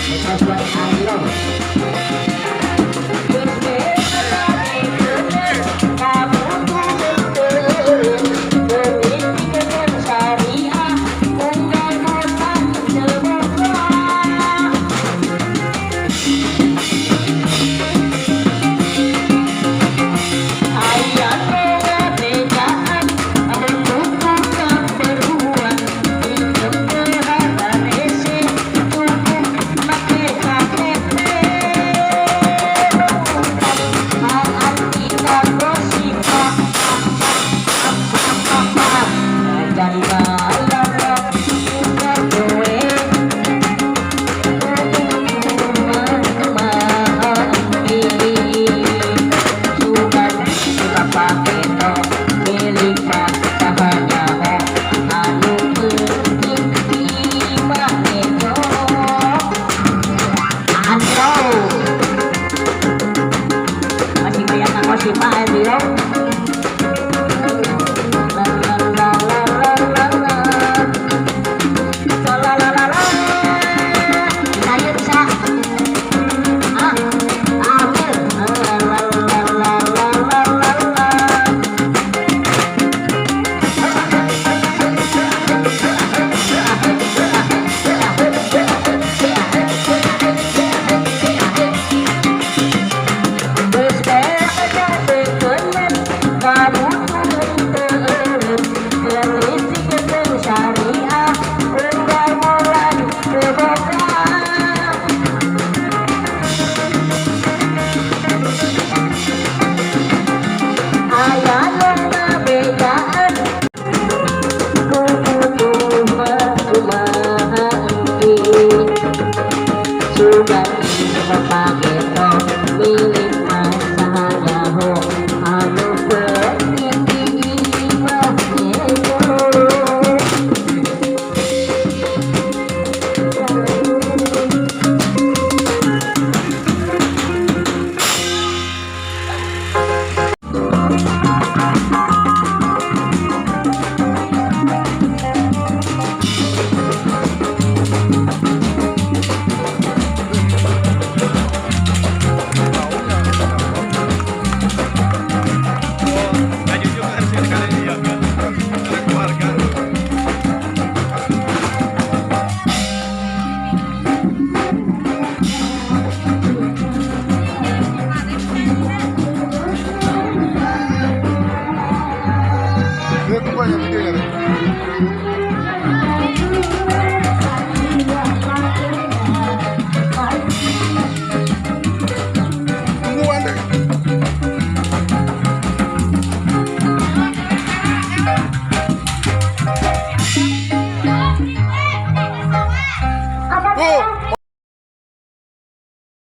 Request buat Andro. Masih banyak ngosip Andro. La la la la la la la. La la la la. Bisa ya, bisa. Ah, ambil. La la la la la la la la. Syariah unggal molan teu boga. Aya nu ngabejaan ku butuh mah kumaha engki. Sugan pageto milik.